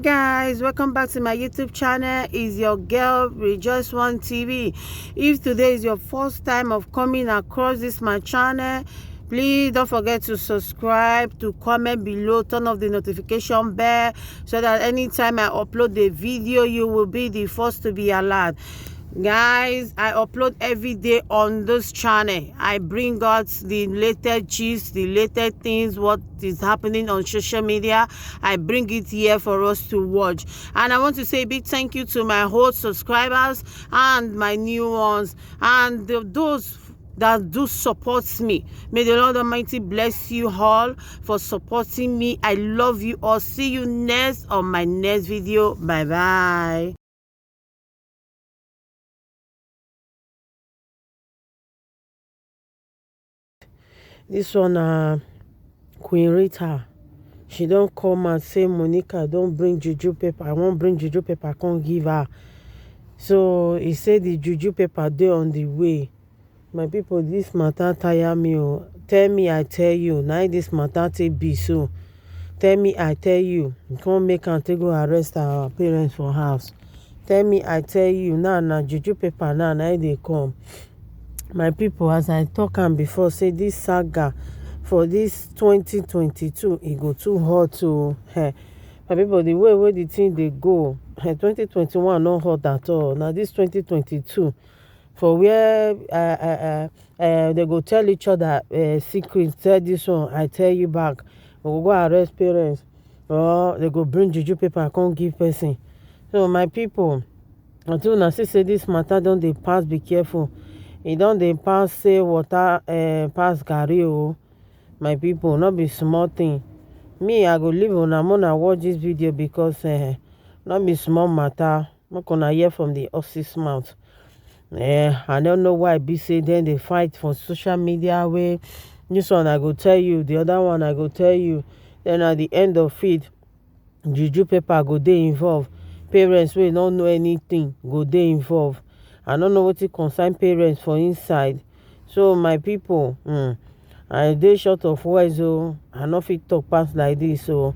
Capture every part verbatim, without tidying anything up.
Guys, welcome back to my YouTube channel. Is your girl Rejoice One T V. If today is your first time of coming across this my channel, please don't forget to subscribe, to comment below, turn off the notification bell so that anytime I upload the video, you will be the first to be alert. Guys, I upload every day on this channel. I bring out the latest gist, the latest things, what is happening on social media. I bring it here for us to watch. And I want to say a big thank you to my old subscribers and my new ones, and the, those that do support me. May the Lord Almighty bless you all for supporting me. I love you all. See you next on my next video. Bye bye. This one na Queen Rita. She don come and say Monica don bring juju paper. I wan bring juju paper come give her. So he say the juju paper dey on the way. My people, this matter tire me o. Tell me I tell you, na this matter take be so. Tell me I tell you, come make am take go arrest our parents for house. Tell me I tell you, now na juju paper now, na e dey come. My people, as I talk am before, say this saga for this twenty twenty-two, e go too hot o. Eh. My people, the way wey the thing dey go, eh, twenty twenty-one no hot at all. Na this twenty twenty-two, for where, uh, uh, uh, uh, they go tell each other, uh, secrets, tell this one, I tell you back. We go go arrest parents, or they go bring juju paper come give person. So my people, until una see say this matter don dey pass, be careful. E don dey pass say water, uh, pass garri o. My people, no be small thing. Me, I go leave una, make una watch this video because, uh, no be small matter. Make una hear from the horse's mouth. Eh, I don't know why be say dem dey fight for social media wey this one I go tell you, the other one I go tell you. Then at the end of it, juju paper go dey involved. Parents wey no know anything go dey involved. I no know wetin concern parents for inside. So my people, hmm, I dey short of words o. I no fit talk pass like this o.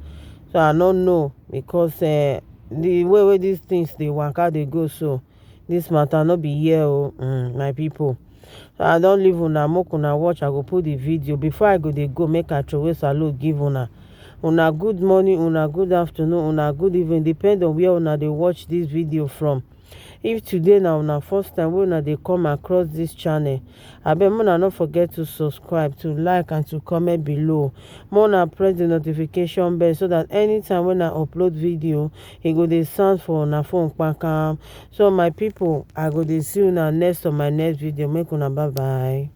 So I no know because, eh, the way wey these things dey waka dey go so, this matter no be here o, hmm, my people. So I don leave una, make una watch. I go put the video. Before I go dey go, make I throway salute give una. Una good morning, una good afternoon, una good evening, depend on where una dey watch this video from. If today na una first time wey una dey come across this channel, abeg, make una no forget to subscribe, to like, and to comment below. Make una press the notification bell so that anytime when I upload video, e go dey sound for una phone kpakam. So my people, I go dey see una next on my next video. Make una bye bye.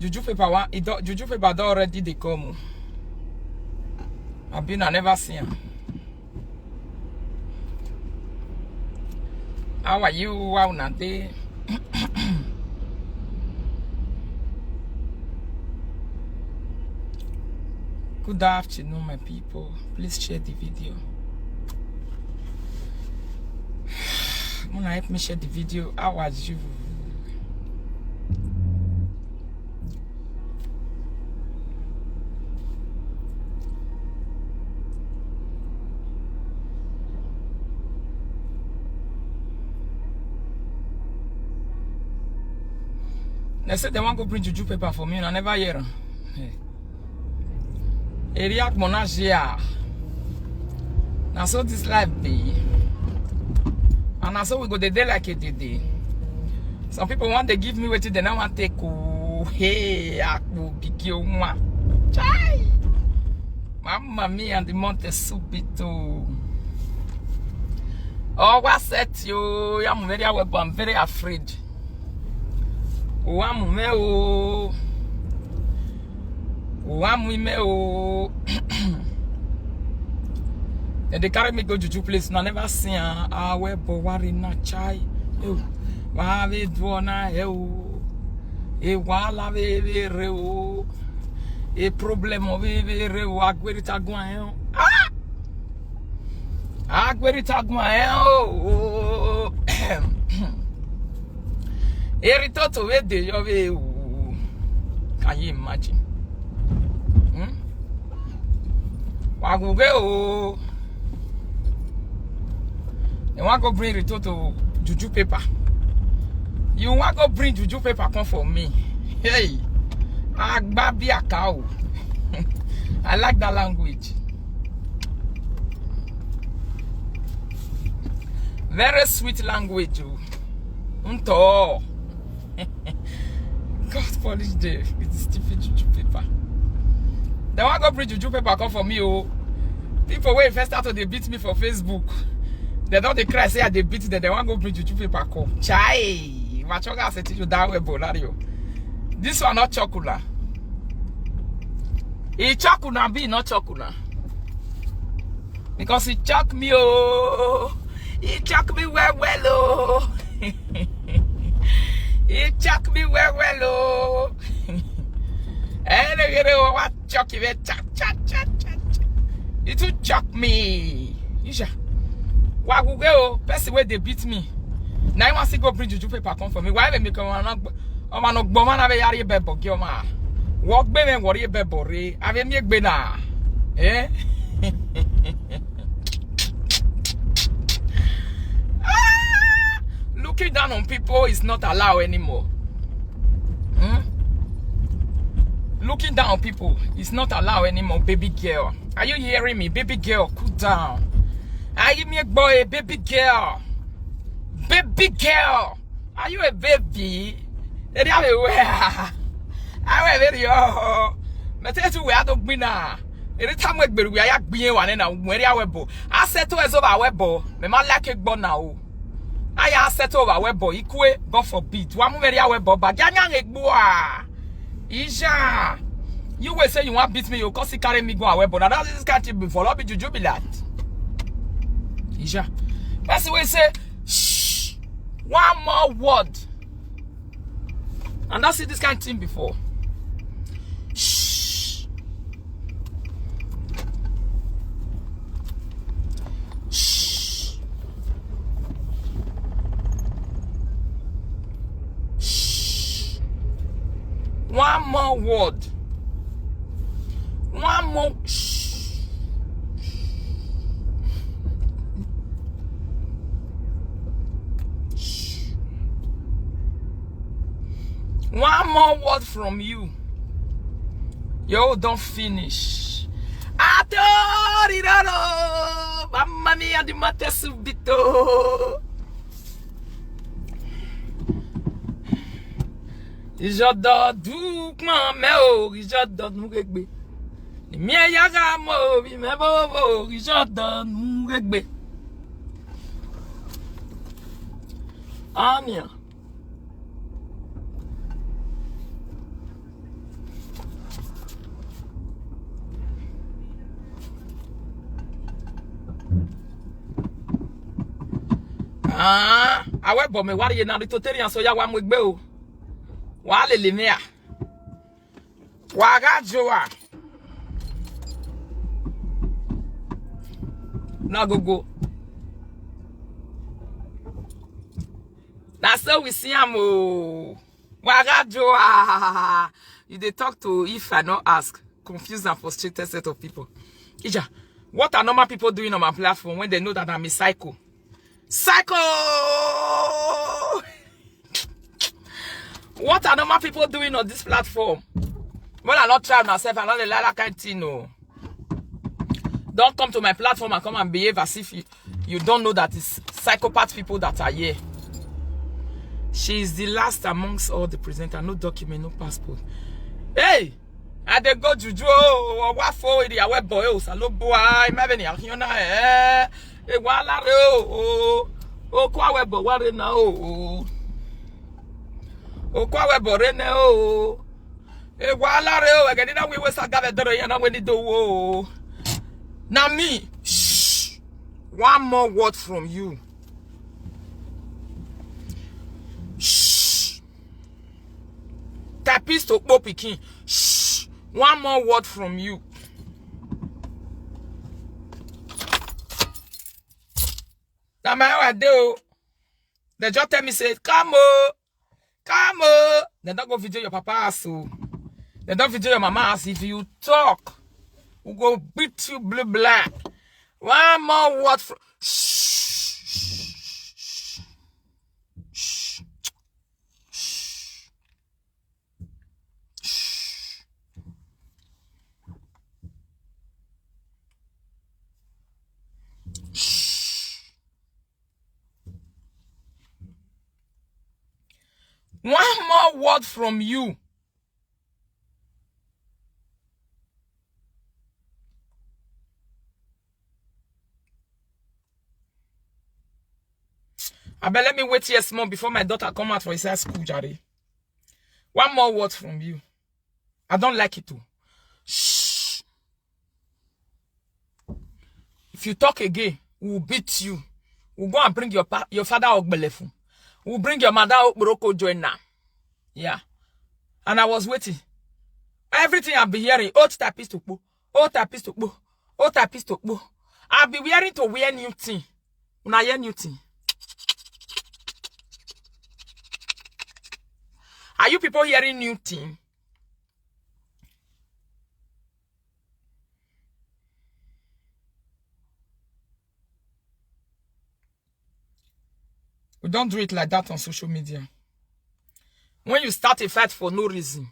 Juju paper wa, e don, juju paper don already dey come o. Abi una never see am? How are you? How una dey? Good afternoon, my people. Please share the video. Una help me share the video. How are you? Dem say dem wan go bring juju paper for me, una never hear am. Hey. Area Mona Jia. Na so this life be. And na so we go dey dey like a dey dey. Some people want dey give me wetin dem no wan take o. Hey, akpo bigi owan. Chai! Mamma mia, the month is subito. Oh, what's that you? I'm very aware, but I'm very afraid. Uwa mu mwẹ o. Uwa mu imẹ o. Dem dey carry me go juju place, una never see am. Awẹ bọ wa re na chai. Yo, wa vbe duọ na hẹ o. E wahala vbe vbe rre o. E problem vbe vbe rre o. Aguerita guan hẹ o. Ah! Aguerita guan hẹ o. Erha toto vbe de yọ vbe ru. Can you imagine? Hmm? Wa ghughe o. They wan go bring Ritoto juju paper. You wan go bring juju paper come for me? Hey, agbabiaka o. I like that language. Very sweet language o. Ntọ. God punish them with the stupid juju paper. They wan go bring juju paper come for me o. People wey first start to dey beat me for Facebook, they don dey cry say I dey beat them. They wan go bring juju paper come. Chai, ma choga se ti you down we bo lario. This one not chokula. E chokula be not chokula. Because he shock me, oh. He shock me well, well, oh. He shock me well, well, oh. Anyway, what shock you, cha, cha, cha, cha, cha. It will shock me. Isha. Wa ghughe o, person wey dey beat me. Na I wan still go bring juju paper come for me. Why they make one? Ọmwa ne ọ gbọmwa na vbe ya rhie bẹbọ gie ọmwa. Wọ gbe mwẹ wọ rhie bẹbọ rre, a vbe miẹn egbe na. Eh? Ah! Looking down on people is not allowed anymore. Hmm? Looking down on people is not allowed anymore, baby girl. Are you hearing me? Baby girl, cool down. Are you me boy, baby girl? Baby girl, are you a baby? Eri ave wẹ a. Ave vbe rriọ. Mẹ te tu wẹ a do gbinna. Eri tama egbe ru wẹ a ya gbe irẹn wa nẹ na, wẹ rhie awẹ bọ. A settle ẹzọ vbe awẹ bọ. Mẹ ma like egbe ọna o. A ya settle vbe awẹ bọ. Ikue, God forbid. Wa mu mwẹ rhie awẹ bọ ba. Gia yan egbe ua. Isha. You will say you wan beat me, you come still carry me go awẹ bọ. Now that's this kind thing before. Love be juju be that. Isha. Person will say, shh. One more word. And I see this kind thing before. Shh. Shh. Shh. One more word. One more. Shh. Shh. One more word from you. Yo, don't finish. Atoriroro, mamma mia, di mate subito. Ijodo dukpọn mẹ o, ijodo nu ghegbe. Ni miẹn ya gha mu ovbi mwẹ vbovbo, ijodo nu ghegbe. Ania. Ah, awẹ bọ mẹ wa rhie na, rhie toto erian so ya wa mu egbe o. Wa lele mwẹ a. Wa gha joa. Na gogo. Na so we see am o. Wa gha joa. You dey talk to if I no ask. Confused and frustrated set of people. Ija, what are normal people doing on my platform when they know that I'm a psycho? Psycho! What are normal people doing on this platform? When I not try myself, I not dey like that kind thing, no. Don't come to my platform and come and behave as if you, you don't know that it's psychopath people that are here. She is the last amongst all the presenters. No document, no passport. Hey! I dey go juju o, wa fo iri awẹ bọ e, Osanobua, ima vbene a khian na, eh. E wa la rre o, o. Oku awẹ bọ wa rre na o, o. Oku awẹ bọ rre nẹ o. E wa la rre o, ẹghẹ ne I na wẹ iwe sa ga vbe ẹdẹrẹ iran na wẹ ne I do wo o. Na me, shh, one more word from you. Shh. Typist okpo pikin. Shh. One more word from you. Na my own I dey o. They just tell me say, "Come o, come o." They don't go video your papa ass o. They don't video your mama as if you talk. We go beat you blah blah. One more word from One more word from you. Abeg, let me wait here small before my daughter come out for inside school, jare. One more word from you. I don't like it too. Shh. If you talk again, we will beat you. We'll go and bring your pa- your father Ogbelefu. We'll bring your mother Okporoko join now. Yeah. And I was waiting. Everything I've been hearing, old typist Okpo, old typist Okpo, old typist Okpo. I've been wearing to wear new thing. Una hear new thing. Are you people hearing new thing? We don't do it like that on social media. When you start a fight for no reason,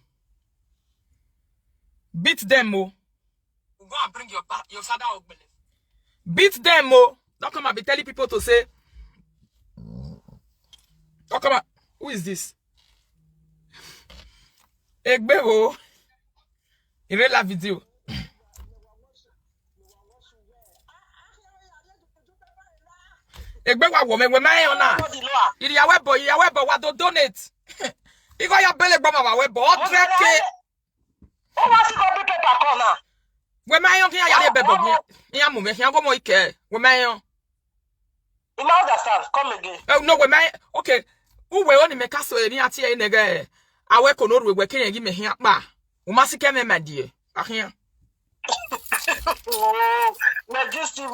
beat them, oh. Go and bring your, pa- your father Ogbele. Beat them, oh. Don't come and be telling people to say, don't come and, who is this? Egbe wo. Irela video. Egbe wa wo me, we ma yo na. Iri ya we bo, iri ya we bo, wa do donate. Igho ya bele gba ma wa we bo, hundred K. Who wants to go bring paper come now? We ma yo, khian ya rie bẹbọ, khian mu me, khian go mo ike. We ma yo. You ma understand? Come again. Oh, no, we ma, okay. Uwe oni me ka so eni ati e nege. Awe ko no ru we ke yen gi me khian kpa. U ma si ke me ma die. Akhian. Oh, me just me.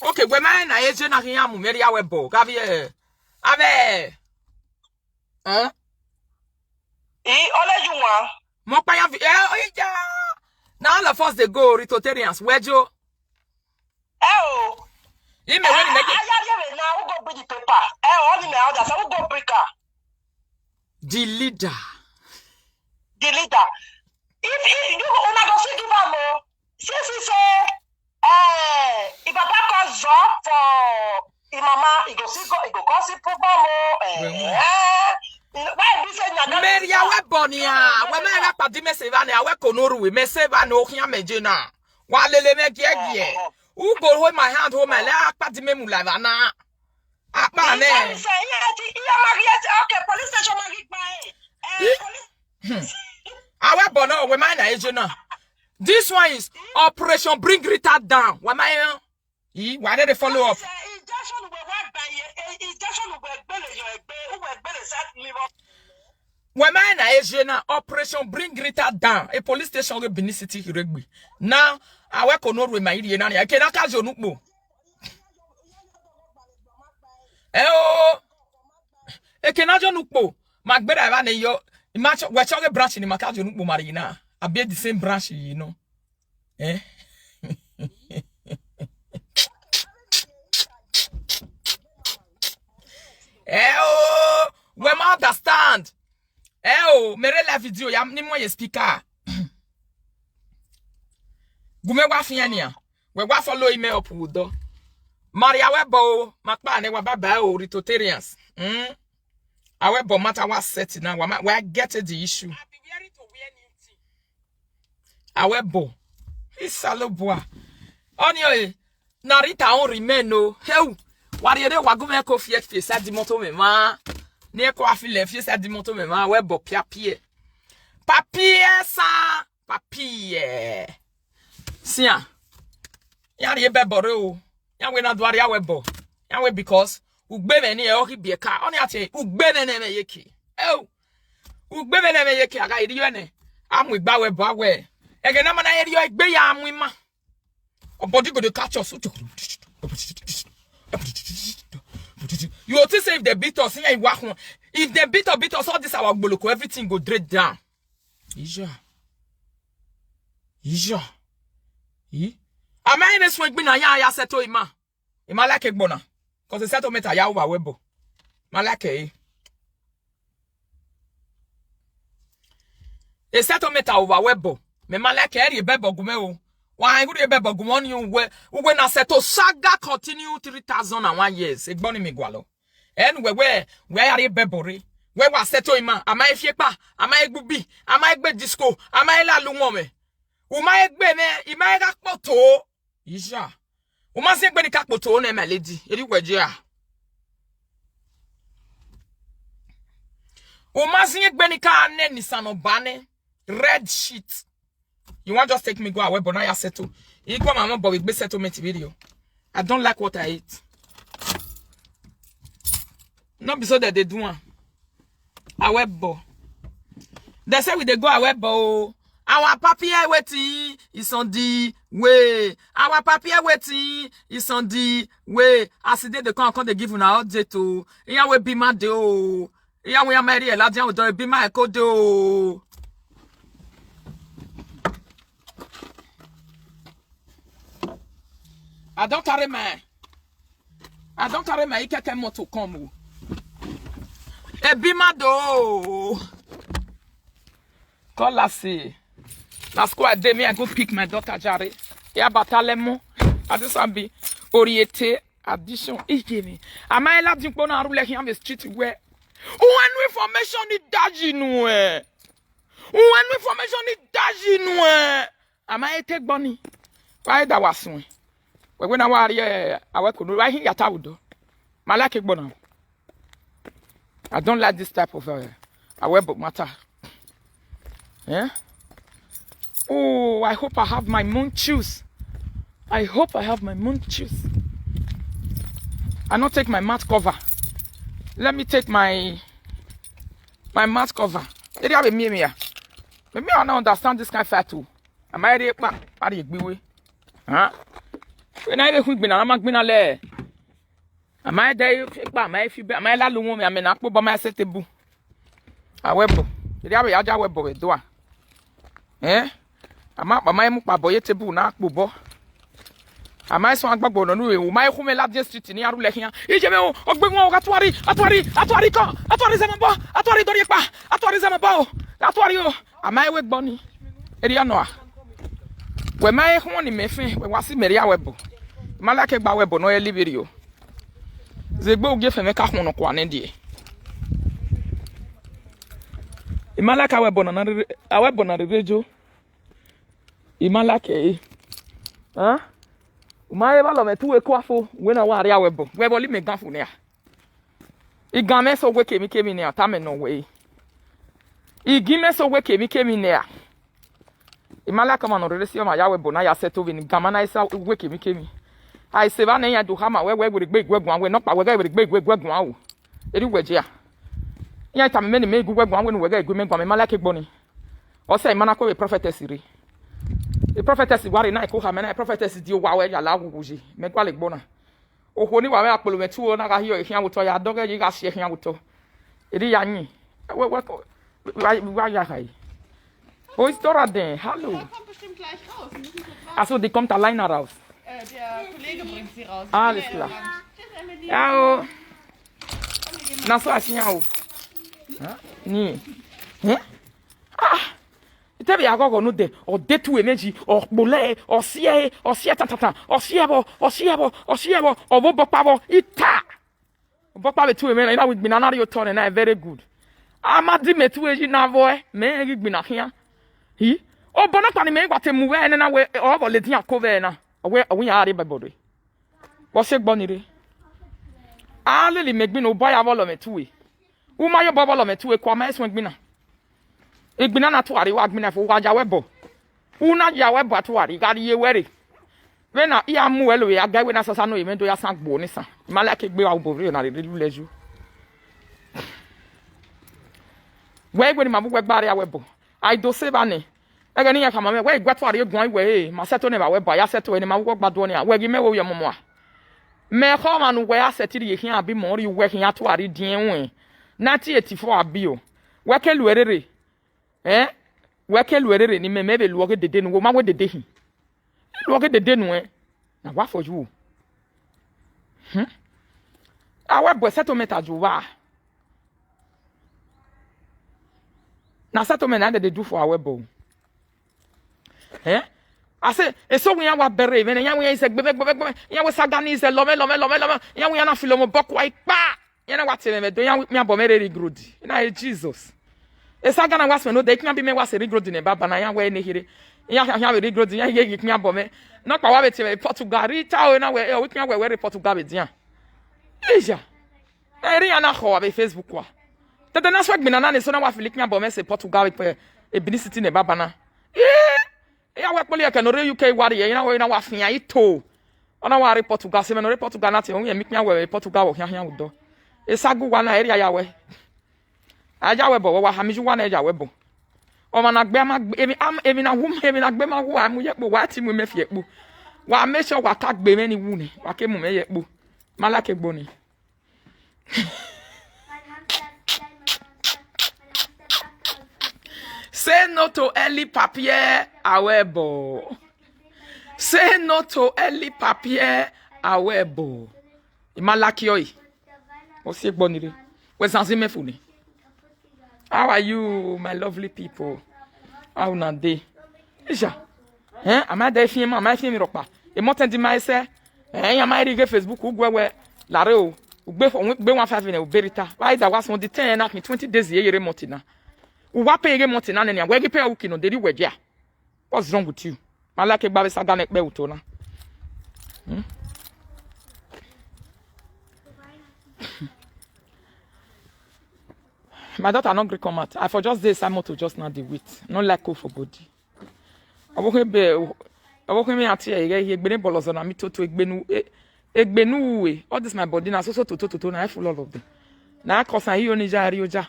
Okay, we ma na eje na khian mu me ria we bo. Gavi e. Ave. Huh? I ole you wan. Mo pa yan vi-, eh, oh, yeah. Now all of us dey go Ritotarians. Where Joe? Eh, oh. Ime we ni me. Eh, I hear you now. Who go bring the paper? Eh, oh, only me order. So who go bring her? The leader. The leader. If, if you go, una go see give am o. Since he say, eh, if papa cause job for him mama, he go see go, he go cause him problem o. Eh, eh. Why be say na that Mary, I we born here. We ma na padi me se va ne, I we ko no ru, me se va no khian me je na. Wa lele me gie gie. Who go hold my hand, hold my leg, padi me mu la va na. Apa ne. Okay, police station ma ghi gba e. Eh, police. Awe bono, we ma na eje na. This one is Operation Bring Rita Down. Wa ma e. Why they follow up? Injection we wa gba ye, injection we gbele yo egbe, we gbele set me up. We ma na eje na, Operation Bring Rita Down. A police station ge Benin City Iregbe. Now, awe ko no ru ma iri na ni. Eke na ka jo nukpo. Eh, oh. Eke na jo nukpo. Ma gbera eva ne yo. Ima cho, we cho ge branch ni ma ka jo nukpo ma ri na. I be the same branch, you know. Eh? Eh, oh. We ma understand. Eh, oh. Mere la video ya ni mo ye speaker. Gu me wa fian nia. We wa follow ime up udo. Maria we bo, ma kpa ne wa baba o Ritotarians. Mm. Awe bo matter wa set na, wa ma, wa get the issue. Awe bo. Isalobua. Oni o e, na Rita on remain o. Heu. Wa ri ere wa gu me ko fie fie sa di moto me ma. Ne ko afile fie sa di moto me ma, we bo pia pie. Papie sa. Papi, eh. Sian. Ya rie bẹbọ re o. Ya we na do aria wẹ bọ. Ya we because ugbe mwẹ ni ẹ ọ ghi biẹ ka. Ọ ni a tie ugbe mwẹ ne mwẹ ye ke. Eo. Ugbe mwẹ ne mwẹ ye ke, a gha rhie nẹ. A mu igba wẹ bọ a wẹ. Ẹghẹ ne a ma na rhie egbe ya mu ima. Your body go dey catch us. You go think say if they beat us, yeah, you walk one. If they beat us, beat us, all this our gboloko, everything go drain down. Iya. Iya. I. A ma i vbe suẹn egbinna ya, ya settle ima. I ma like egbe ọna. 'Cause settlement a ya ru vbe a wẹ ẹbọ. Ma like ẹre. Settlement a ru vbe a wẹ ẹbọ. Mẹ ma like ẹre, rhie ẹbọ gu mwẹ o. Wa rẹn gu rhie ẹbọ gu mwẹ, ọni uwẹ, uwẹ na settle saga continue three thousand and one years. Egbe ọni mẹ gualọ. Ẹn, wẹ, wẹ, wẹ ya rhie ẹbọ rre. Wẹ wa settle ima, a ma i fi ekpa, a ma i gbe ubi, a ma i gbe disco, a ma i la lu wọn mwẹ. U ma i gbe mwẹ, I ma i gha kpoto. Iya. U ma zin egbe ni ka kpoto nẹ, my lady. Eri wẹ je a. U ma zin egbe ni ka nẹ ni isan nọ ba nẹ. Red shit. You want just take me go awẹ ẹbọ na ya settle? I go my mom, but we gbe settlement video. I don't like what I eat. No be so that they do am. Awẹ ẹbọ. They say we dey go awẹ ẹbọ o. Our papi here waiting is on the way. Our papi here waiting is on the way. As e dey, they come, come dey give una update o. Iran wey be mad o. Iran wey are married, ladian with the be my code o. I don carry my, I don carry my ikeke motor come o. Ebi ma do o. Call us. Na school I dey, me I go pick my daughter jare. Ya bata lemo. I just be oriete addition. Ije mi. Ama ela din kpo na rule khian vbe street wẹ. Uwẹ nu information ni daji nuẹn. Uwẹ nu information ni daji nuẹn. Ama ete gbọ ni. Wa da wa suẹn. Wẹ wẹ na wa rrie awẹ ko nu, wa hin ya ta vbe odọ. Ma like egbe ọna. I don't like this type of, uh, awẹ ẹbọ matter. Eh? Oh, I hope I have my moon shoes. I hope I have my moon shoes. I not take my mouth cover. Let me take my, my mouth cover. Eri ave mi emi ya. Me, me, I don't understand this kind of fight too. Ama ere ekpa, a rhie egbe iwe. Huh? Wẹ na i vbe khu igbinna, a ma gbinna lẹ. Ama ẹdẹ ekpa, ama ifi, ama la lu wọn, amẹ na kpo bọ, ama sẹ tebu. Awẹ ẹbọ. Eri avbe ya ja wẹ ẹbọ vbe dua. Eh? Ama kpa, ama mu kpa bọ ye tebu na kpo bọ. Ama i suẹn agbagbo nọ nu, u ma i khu mwẹ ladian street ni a rule khian. Ije mwẹ o, ọ gbe wọn o, gha tuari, a tuari, a tuari kọ, a tuari zẹ mẹ obọ, a tuari dọrriẹ ekpa, a tuari zẹ mẹ obọ o, a tuari o. Ama i wẹ egbe ọni. Eri ọna. Wẹ ma i khu ni mẹ fẹn, wẹ wa si mẹ rrie awẹ ẹbọ. I ma like egbe awẹ ẹbọ ne ọ live rio. Zẹ egbe ugie fẹn mwẹ ka khuọnnọ kua nẹ die. I ma like awẹ ẹbọ na, na rere, awẹ ẹbọ na rere jo. I ma like ẹre. Huh? U ma he vbe lọ mwẹ te uwẹ kua fo, wẹ na wa rrie awẹ ẹbọ. Wẹ vbe ọlọ imẹ gan fo nia. Igan mwẹ sẹ owẹ kemwikemwi nia, tama nọ wẹ. Igan mwẹ sẹ owẹ kemwikemwi nia. I ma like ọmwa ne ọ rere si ọmwa ya wẹ ẹbọ na ya sẹ to vbe ne igan ma na sa owẹ kemwikemwi. A i sẹ evba nẹ iran do khama wẹ, wẹ werriegbe i gu ẹre guan, wẹ nọkpa wẹ ghẹ werriegbe i gu ẹre guan o. Eri uwẹ jẹ a. Iran tama mẹ ne imẹ i gu uwẹ guan, wẹ ne uwẹ ghẹ i gu imẹ guan, mẹ ma like egbe ọni. Ọ sẹ, I ma na kue vbe prophetess rre. E prophetess wa rre na, e ko khama na, e prophetess die owa wẹ ya la ghughu yi. Mẹ gualọ egbe ọna. Okhuo ni wa mwẹ akpolo mwẹ tuo na gha hiọ khian vbe otọ ya dọghẹ yi gha si khian vbe otọ. Eri ya yin. Wẹ, wẹ, wa, wa ya khae. Oh, ist dora denn. Hallo. Da kommt bestimmt gleich raus. Wir müssen kurz warten. Achso, die kommt alleine raus. Äh, der Kollege bringt sie raus. Alles klar. Tschüss, Emily. Ciao. Na so asian o. Ni. Eh? Ah! Te vbe aghọghọ nodẹ, ọ de tu emwi yi, ọ kpolẹ, ọ siẹ, ọ siẹ tantanta, ọ siẹ vbọ, ọ siẹ vbọ, ọ siẹ vbọ, ọ vbe obọkpa vbọ, ita. Obọkpa vbe tu emwi na, I na wẹ igbinna na rrie otọ nẹ na, very good. A ma di mẹ tu eyi na vbọ ẹ, mẹ rẹn ghi igbinna khian. Hi, obọ nọkpa ni mẹ wa te mu vbe ẹnẹ na wẹ, ọ vbe ladian ko vbe ẹre na, ọ wẹ, ọ wẹ iran gha rrie Baibol rre. Vbọ sẹ egbe ọni rre? A lele imẹ egbinna, obọ ya vbe lọ mwẹ tu e. U ma ye obọ vbe lọ mwẹ tu e, kua ma i suẹn egbinna. Egbinna na tuari wa gbinna fo, wa ya wẹ ẹbọ. U na ya wẹ ẹbọ a tuari, gha rrie wẹ rre. Vbene I ya mu wẹ lo vbe a ga wẹ na sasa nọ, emwi do ya san gbo ni san. I ma like egbe wa obọ rre na rere lulẹ yu. Wẹ wẹ ne ima vbe uwẹ gba rrie awẹ ẹbọ. A i do sẹ evba nẹ. Ẹghẹ ne iran khama mwẹ, wẹ i gua tuari guan wẹ, e, ma sẹto nẹ vbe awẹ ẹbọ, a ya sẹto ẹre ne ima vbe uwẹ gba do nian. Wẹ ghi mẹ vbe ovbi ọmọ mua. Mẹ khọ ọmwa ne uwẹ a sẹtin rhie khian abi mẹ ọ rhie uwẹ khian tuari diẹn ruẹn. Nineteen eighty-four abi o. Wẹ ke lu ẹre rre. Ẹn? Wẹ ke lu ẹre rre ne imẹ, mẹ vbe lu ọghe dede nu, wo ma wẹ dede hin. Lu ọghe dede nuẹn, na wa for you. Hmm. A wẹ bu settlement a ju vba. Na settlement na dede du for a wẹ bọ. Eh? A sẹ, eso wẹ iran wa bẹrẹ emwi ne iran wẹ iran izẹ gbẹmwẹ, gbẹmwẹ, gbẹmwẹ, iran wẹ saga ni izẹ lọmwẹ, lọmwẹ, lọmwẹ, lọmwẹ, iran wẹ iran na filo mẹ obọ kua ikpa. Iran na wa tie mwẹ do, iran wẹ ikpian bọ mwẹ rre rhie igrodi. Na e Jesus. Esaga na wa suẹn ne odẹ, ikpian bi mẹ wa sẹ rhie igrodi nẹ baba na, iran wẹ ne kherhe. Iran khian khian vbe rhie igrodi, iran ghe ghe ikpian bọ mwẹ. Nọkpa wa vbe tie mwẹ Portugal, rhie ta ore na wẹ, eh, ikpian wẹ wẹ rre Portugal vbe dian. Iya. Eri iran na khọ vbe Facebook wa. Tete na suẹ gbinna na ne eso na wa filo ikpian bọ mwẹ sẹ Portugal vbe, eh, Benin City nẹ baba na. Ii, iran wẹ kpoli ẹkẹ ne ọ rre U K wa rrie, iran wẹ na wa fian ito. Ọ na wa rre Portugal, sẹ mwẹ ne ọ rre Portugal na tie, ọ wian mi ikpian wẹ vbe Portugal vbe ọ khian khian vbe odọ. Esaga uwa na, eri a ya wẹ. A ya wẹ bọ, wa wa ha mi ye uwa na ya wẹ bọ. Ọmwa na gbe ma gbe, emwi, am-, emwi na wu, emwi na gbe ma wu, a mu ye kpo, wa ti mu imẹ fi ẹkpo. Wa make sure wa ka gbe mwẹ ni wu nẹ, wa ke mu mwẹ ye kpo. Ma like egbo ni. Say no to early papier, a wẹ bọ. Say no to early papier, a wẹ bọ. I ma like ọe. Ọ si egbo ni rre. Wẹ zanzin mẹ fo ni. How are you, my lovely people? How una dey? Isha. Eh, a ma da efian ma, a ma efian mi rọkpa. Emọtẹn di ma ẹsẹ. Eh, iran ma rhie ghe Facebook, uguẹ wẹ, lare o. Ugbe fo, ugbe one five nẹ, uberita. Wa da wa sọn di ten na khin twenty days ye yere month na. Uwa pay ghe month na nẹ nian, wẹ ghi pay uki nọ, de rri wẹ dia. What's wrong with you? Ma like egbe avbe saga ne ẹkpẹ uto na. Hmm? My daughter no gree come out. I for just dey inside motor just now, dey wait. No like cold for body. Ọvbokhan ebe, ọvbokhan ebe a tie ẹre, egbe ne bọlọ zọ na mi toto, egbe nu, e-, egbe nu ue. All this my body na so so toto toto na, I full all of them. Na cause na iyo ni ya rri oja.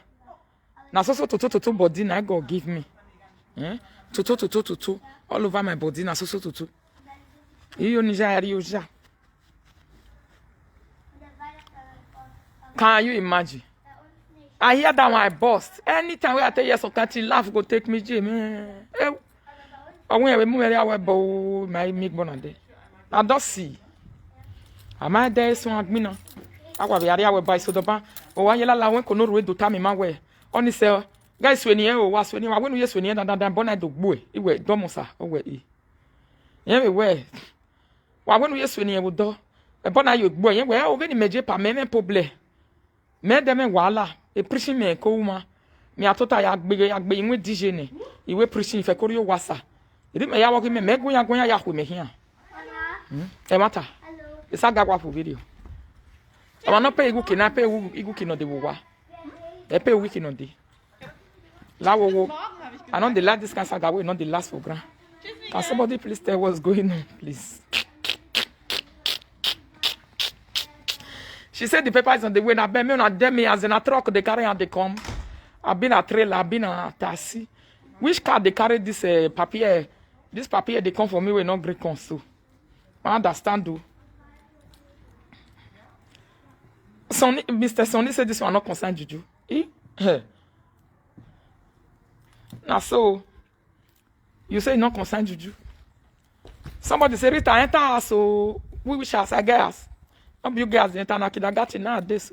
Na so so toto toto body na God give me. Eh? Toto toto toto all over my body na so so toto. Iyo ni ya rri oja. Can you imagine? I hear that one, I burst. Anytime wey I tell you some kind thing, laugh go take me, Jay, man. Eh, I went away, move area where bo my make bona day. I don't see. I might there so agbina. I was very aware by so the ban. Oh, I yell la when kono ruwe do tami ma we. Oni sẹ, guys, sueni e o, wa sueni, wa wenu ye sueni e dandan, bona do gbe. Iwe domosa, o we e. Yẹn vbe wẹ, wa wẹ ne u ye sueni ẹvbo dọ. Ẹbọ na yo egbe yẹn wẹ, o vbene imẹ je pa mẹ mwẹ problem. Mẹ dẹ mwẹ wahala, e preaching mẹ ko uma. Mẹ a tota ya gbe, ya gbe iwin D J nẹ, iwe preaching fẹ ko rrie owa sa. Eri mẹ ya vbọ ghi mẹ, mẹ guan guan ya khu mẹ khian. Hmm? Ẹmwata, esaga wa fo video. Ọmwa nọ pay igho uki na, pay igho uki nọ de vbe owa. Ẹ pay igho uki nọ de. La wo wo. I no dey like this kind saga wey no dey last for ground. Can somebody please tell what's going on, please? She said the paper is on the way. Na beg me, una tell me as in a truck they carry and they come. I been a trailer, I been a taxi. Which car they carry this, uh, papier? This papier they come for me, we not gree come so. I understand though. Sonny, Mister Sonny said this one not concern juju. Eh? Hey. Na so, you say e no concern juju. Somebody say, "Rita, enter house o." We wish house, I get house. No be you get house dey enter na kindergarten nowadays.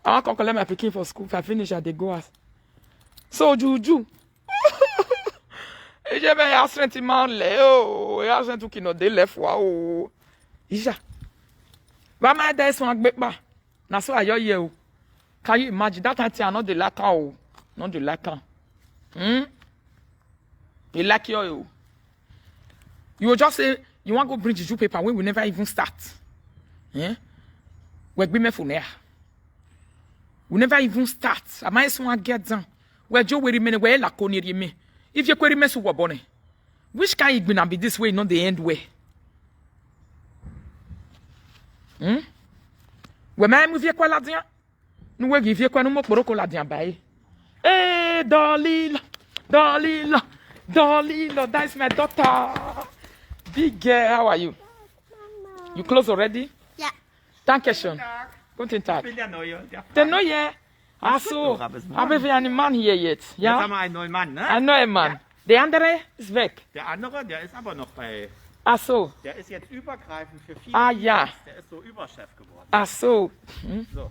I wan come collect my pikin for school. If I finish, I dey go house. So juju. Ije be ya strength man le o. Ya strength uki no dey left wa o. Isha. Ba ma dey so agbe pa. Na so I hear o. Can you imagine? That kind thing, I no dey like am o. No dey like am. Hmm? Dey like you o. You will just say you wan go bring juju paper when we never even start. Eh? We gbe me for now. We never even start. Am I someone get down? We jo weri me, we la ko ni ri me. If you query me so what bone? Which kind igbina be this way, not the end way? Hmm? We ma mu vie kwa ladian. Nu we ghi vie kwa nu mo kporoko ladian ba e. Hey, Dolly, Dolly, Dolly, that is my daughter. Big girl, how are you? You close already? Ja. Danke schön. Guten Tag. Te no ye. Ach so, aber wir haben einen Mann hier jetzt, ja? Jetzt haben wir einen neuen Mann, ne? Ein neuer Mann. Ja. Der andere ist weg. Der andere, der ist aber noch bei, Ach so. Der ist jetzt übergreifend für viele Ah, ja. Teams. Der ist so Überchef geworden. Ach so. Hm. So.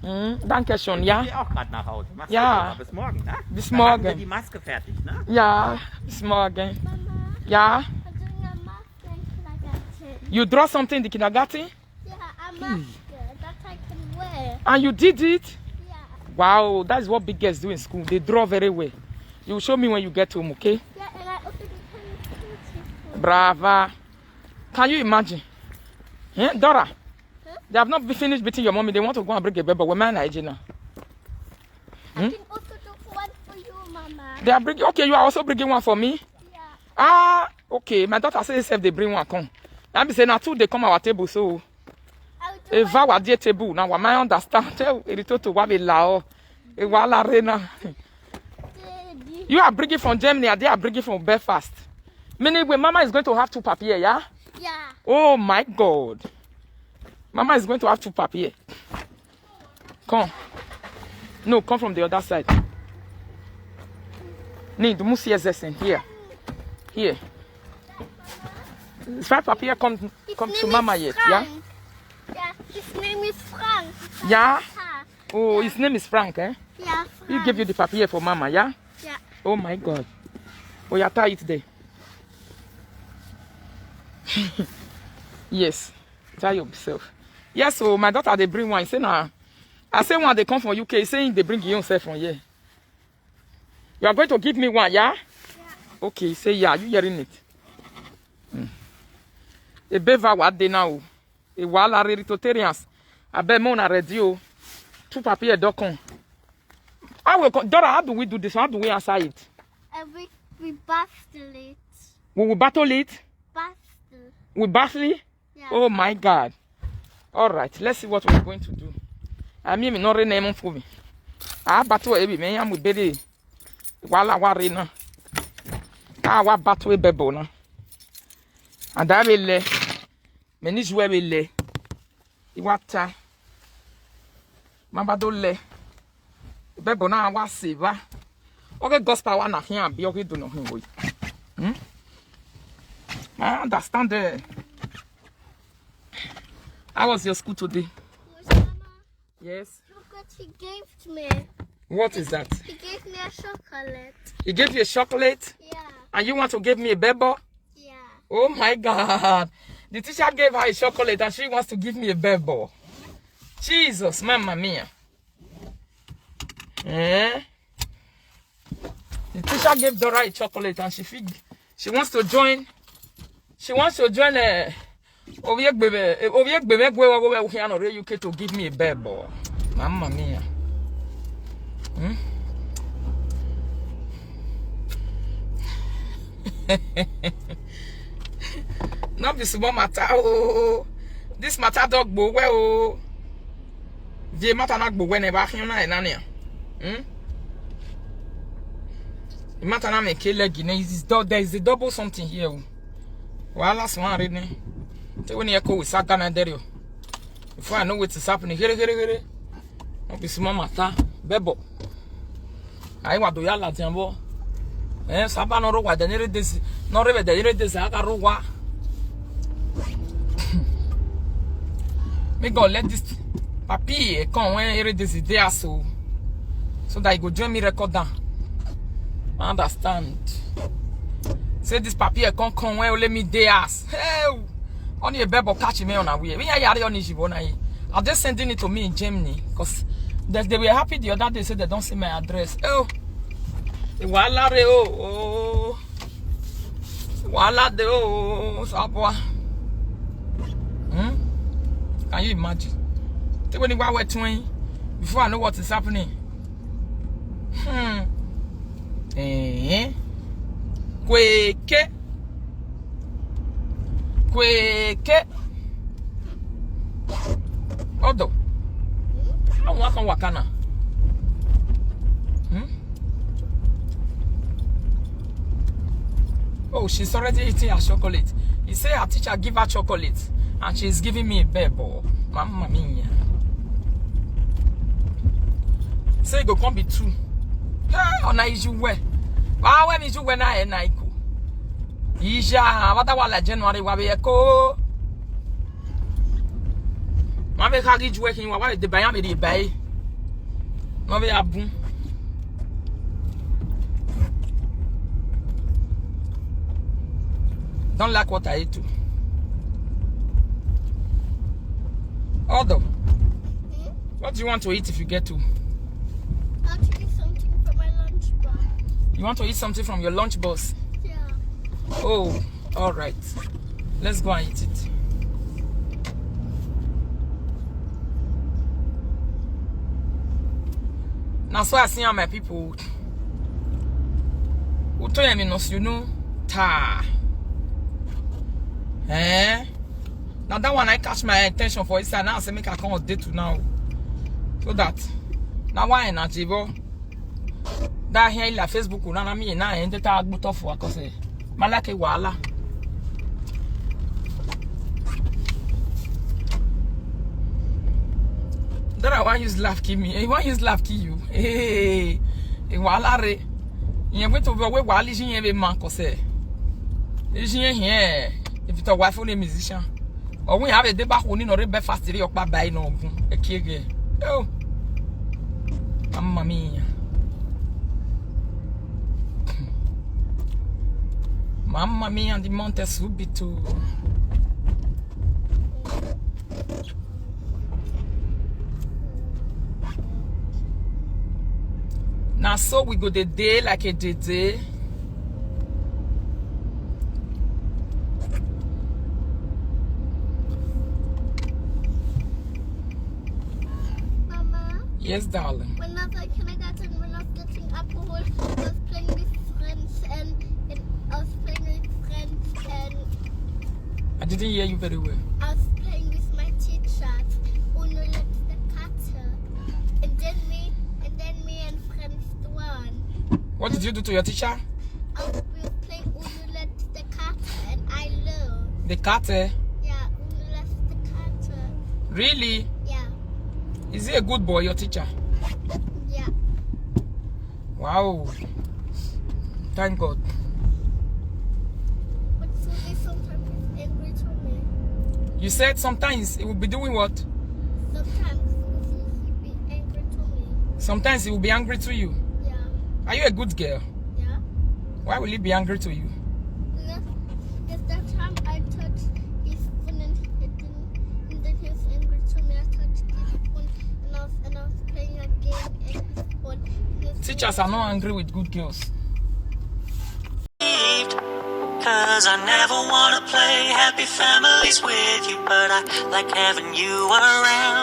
Hm, danke schön, ja. Ich gehe auch grad nach Hause. Mach's gut, aber bis morgen, ne? Bis morgen. Dann machen wir die Maske fertig, ne? Ja, bis morgen. Mama, Ja. Kannst du eine Maske in den Kindergarten? You draw something in the kindergarten? Yeah, a mask that I can wear. And you did it? Yeah. Wow, that's what big girls do in school. They draw very well. You show me when you get home, okay? Yeah, and I also do plenty of Brava. Can you imagine? Eh, Dora? Huh? They have not be- finished beating your mommy. They want to go and bring a bell, but we're man now. I can also do one for you, Mama. They are bringing. Okay, you are also bringing one for me. Yeah. Ah, okay. My daughter say herself they bring one come. That be say now two they come our table so. I'll do Eva one. Wa dear table now. What my understand? Tell Eritoto what we lao. E wa la re na. Daddy. You are bringing from Germany. And they are bringing from Belfast. Meaning, when Mama is going to have two papier, yeah? Yeah. Oh my God. Mama is going to have two papier. Come. No, come from the other side. Need, du musst hier setzen. Here. Here. Zwei Papier, come, His come to name Mama is yet, yeah? Frank. Yeah, his name is Frank. Yeah? Frank. Oh, his name is Frank, eh? Yeah, Frank. He gave you the papier for Mama, yeah? Yeah. Oh my God. Oh, yeah, tie it there. Yes. Tie yourself. Yes, so my daughter, they bring one. He say, nah. I say one, they come from U K. He say, they bring himself from here. You are going to give me one, yeah? Yeah. Okay, he say, yeah. You hearing it? Mm. Ebeva wa de na o. E wa la re Eritoterians. Abeg, mo na ready o. Two papier do come. How we co- Dora, how do we do this? How do we answer it? Uh, we, we battle it. We will battle it? Battle. We battle it? Yeah. Oh my God. All right, let's see what we're going to do. I mean, mi no re name for me. I battle every man, I'm with Betty. Wala wa re na. A wa battle a bebo na. And I will lẹ. Mẹ ne I zuẹ vbe lẹ, I wa ta, ma ba do lẹ. Bẹbọ na wa sẹ evba. Ọ ghe gospel wa na khian bi ọ ghi do nọ hin vbe. Hmm? I understand. Eh. How was your school today? Yes. Look what he gave to me. What is that? He gave me a chocolate. He gave you a chocolate? Yeah. And you want to give me a bebo? Yeah. Oh my God. The teacher gave her a chocolate and she wants to give me a bebo. Jesus, mamma mia. Eh? The teacher gave Dora a chocolate and she fig- she wants to join. She wants to join. Uh, Ovie Gbeme, Ovie Gbeme gue wa wo khian nọ rre U K to give me a bebo. Mamma mia. Hmm? No be small matter o. This matter do gbe uwẹ o. The matter na gbe uwẹ ne wa khian na na nia. Hmm? The matter na make leg ne is dou- there is a double something here o. Wahala suan rre nẹ. Te wẹ ne irẹn ko wẹ saga na dẹrriọ. Before I know what is happening, here, here, here. No be small matter, bebo. Ai wa do ya ladian vbọ. Eh, saba nọ rre owa, ẹdẹ ne erha desi, nọ rre vbe ẹdẹ ne erha desi, a gha rre owa. May God let this papi come when erha desi dey house o. So that he go join me record down. I understand. Say this papi come come when only me dey house. Hey! Only a bebo catch me on a way. Me, I are on Ijibo na. Are they sending it to me in Germany? 'Cause they, they were happy the other day, say they don't see my address. Oh, wahala re o. Oh. Wahala de o, Sabua. Hmm? Can you imagine? Te wẹ ne I wa wẹ tuẹn, before I know what is happening. Hmm. Eh. Kweke. Kweke. Odo. How one can waka now? Hmm? Oh, she's already eating her chocolate. He say her teacher give her chocolate, and she's giving me a bebo. Mamma mia. Say it go come be two. Hey, ọna iju wẹ. Wa wẹ mi iju wẹ na ẹ na iko. Ija, wa da wa la January wa be ẹko. Ma vbe kha ghi ju ẹkhin wa, wa vbe deba iran vbe rhie ba ẹre. Ma vbe a bun. Don't like what I eat too. Odo, what do you want to eat if you get to? I want to eat something from my lunch box. You want to eat something from your lunch box? Yeah. Oh, all right. Let's go and eat it. Na so I see am, my people. Uto yẹn mi nọ si unu ta. Eh? Na that one na catch my attention for inside. Now I say make I come update una o. So that na why na jibo. Da hian ila Facebook na na mi na ende ta gbuto fua, cause, eh, ma like wahala. That I wan use laugh kill me. He wan use laugh kill you. Hey, wahala re. Iran wẹ to vbe wahala iye iran vbe ma, cause, eh, iye iran hian, if it a wife only musician. Ọ wẹ iran vbe deba khuo ni ne ọ rre Belfast rre ọkpa ba ẹre ne ọ gun ekieghe. Oh. Mamma mia. Mamma mia, the monte subito. Na so we go dey dey like a dey dey. Mama, yes, darling. When I was in kindergarten, when I was getting alcohol, I was playing with friends and, and I was playing with friends and I didn't hear you very well. I was playing with my teacher, Uno let the cat, and then me, and then me and friends won. What did you do to your teacher? I was playing Uno let the cat and I lose. The cat, eh? Yeah, Uno let the cat. Really? Yeah. Is he a good boy, your teacher? Yeah. Wow. Thank God. But Susie sometimes is angry to me. You said sometimes he will be doing what? Sometimes Susie he be angry to me. Sometimes he will be angry to you. Yeah. Are you a good girl? Yeah. Why will he be angry to you? Because, because that time I touched his phone and he didn't, and then he was angry to me. I touched his phone and I was, and I was playing a game and his phone. He was Teachers are not angry with good girls. Cause I never wanna play happy families with you, but I like having you around.